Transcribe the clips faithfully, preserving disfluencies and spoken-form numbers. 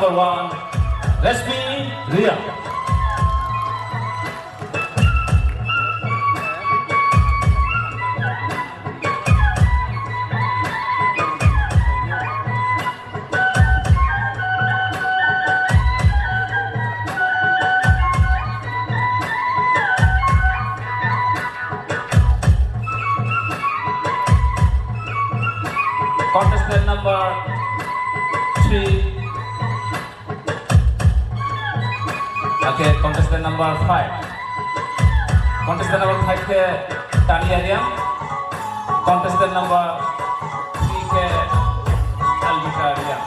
One, Rashmi Reang. Contestant number three. Okay, contestant number five. Contestant number five ke Tania Reang. Contestant number three ke Alvita Reang.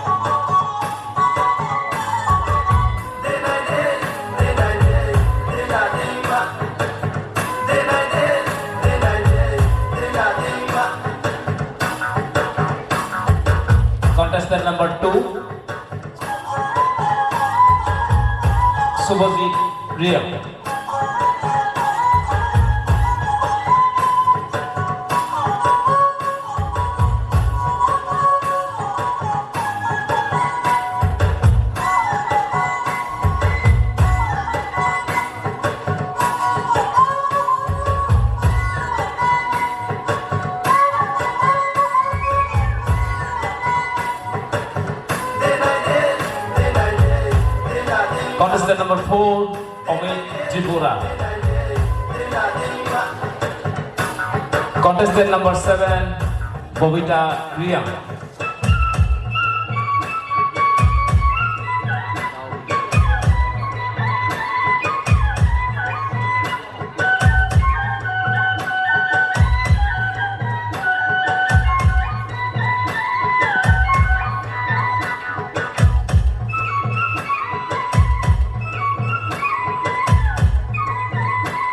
Contestant number two, Subhajit Reang. Contestant number four, Amit Tripura. Contestant number seven, Bobita Reang.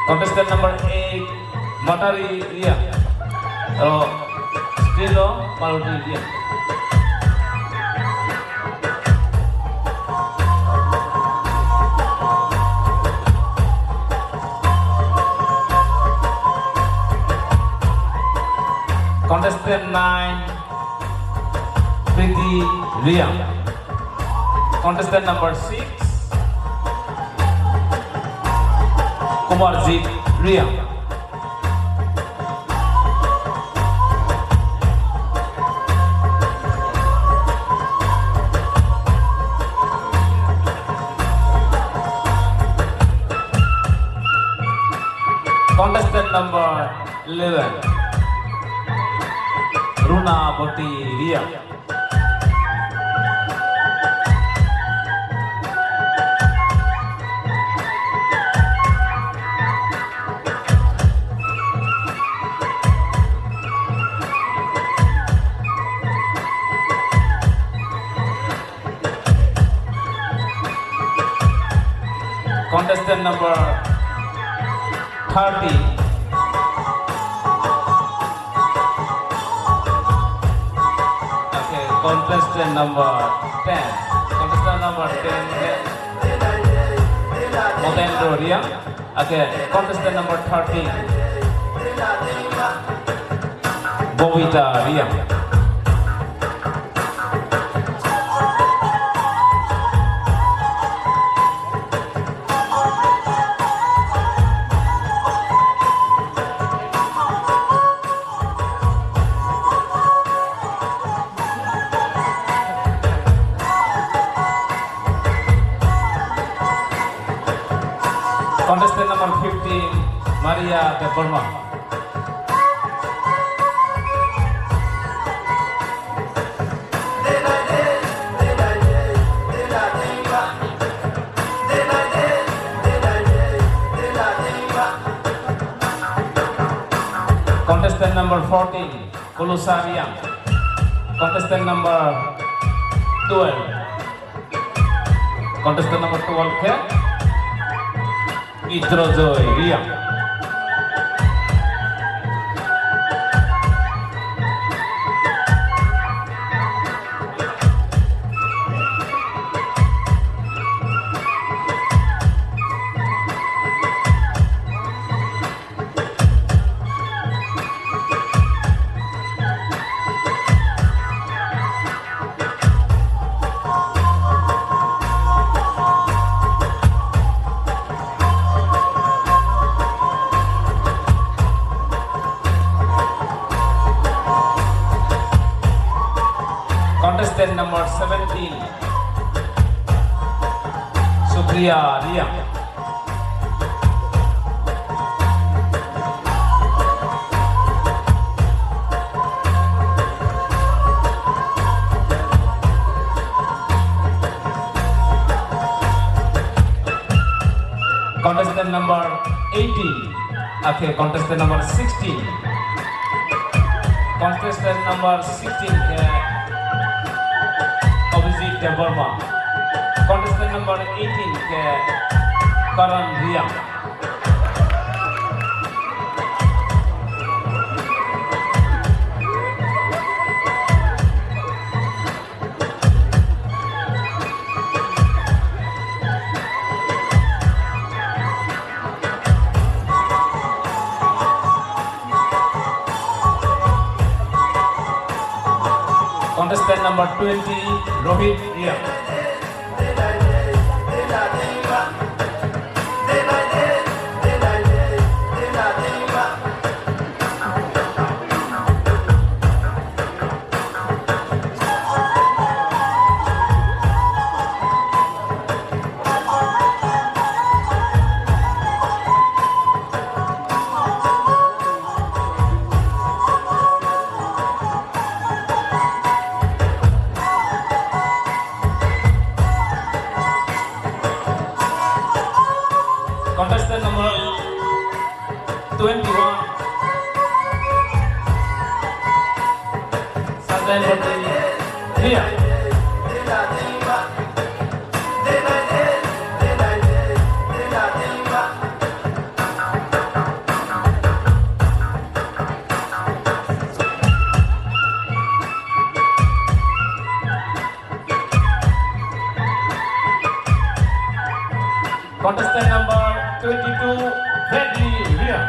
Contestant number eight, Matari Reang. Oh, screen lo Maloti Reang. Contestant nine, Preeti Reang. Contestant number six, Kumarjit Reang. Contestant number eleven, Runaboti Reang. Contestant number thirty. Okay, contestant number ten. Contestant number ten ke Motendro Reang. Okay, contestant number thirteen, Bobita Reang. Contestant number fifteen, Maria Debbarma. Contestant number fourteen, Kulusa Reang. Contestant number twelve. Contestant number twelve ke Mitrojoy Reang. Ria, Ria. Contestant number eighteen, akhe contestant number sixteen. Contestant number sixteen khe Abhijit Debbarma. Contestant number eighteen khe Karan Riang. Contestant number twenty, Rohit Riang. Contestant number twenty-one, Sajan Bhatti, Ria. Contestant number twenty-two, Bradley Ria.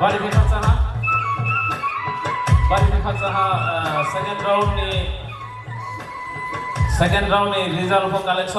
Bari bwkha saha, bari bwkha saha, ah, second round ni, second round ni result bo collection.